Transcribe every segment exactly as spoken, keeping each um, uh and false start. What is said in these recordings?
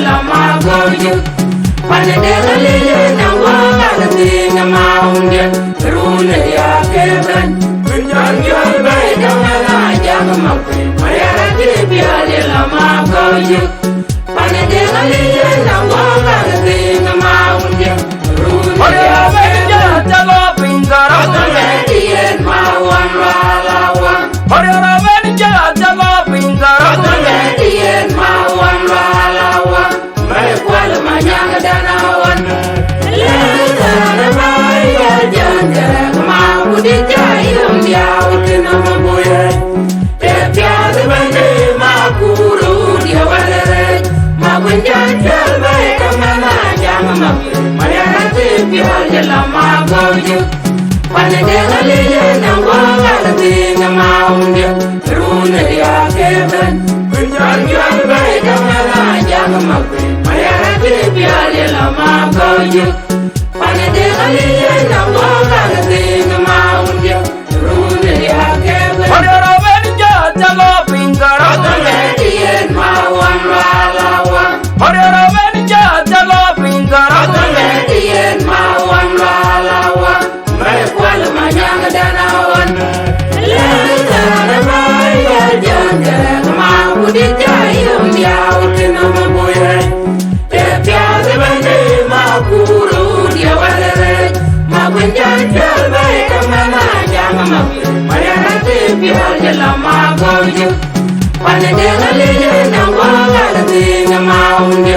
Lama goju, pane de galile na wala de na maunde, rune ya keben. Kunyan yol bai kamala jama makwe, mayara de biale lama goju, pane de galile na wala de na maunde, rune ya keben. Jalo pingara, yen ma wan wala wan. Odiara ben jala jalo pingara. Yen ma wan wala wan. Mai kwal ma nyang dana wan. Le dana mai ya jangara ma kudi jai um ya utina mabuye. Te piar bende ma kuru dia walere. Ma kunjan jal bai kamana jama ma. Mayara te piar jala ma goju. Pane de galile na wala de na maunde. Rune ya keben. Kunyan yol bai kamala jama makwe. Mayara te biale lama goju. Pane de galile na wala de na maunde. Rune ya keben. Odiara ben jalo pingara. Yen ma wan wala wan. Odiara ben jalo pingara. Yen ma wan wala wan. Mai kwal ma nyang dana wan. Le dana mai ya jangara ma kudi jai um ya utina mabuye. Te piar bende ma kuru dia walere. Ma kunjan jal bai kamana jama ma. Mayara te piar jala ma goju. Pane de galile na wala de na maunde.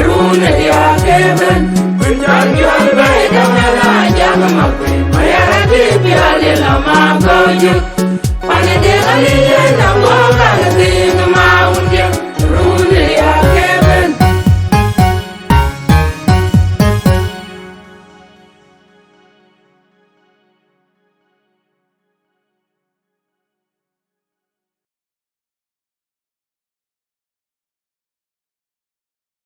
Rune ya keben. Kunyan yol bai kamana jama makwe. Mayara te piar jala ma goju.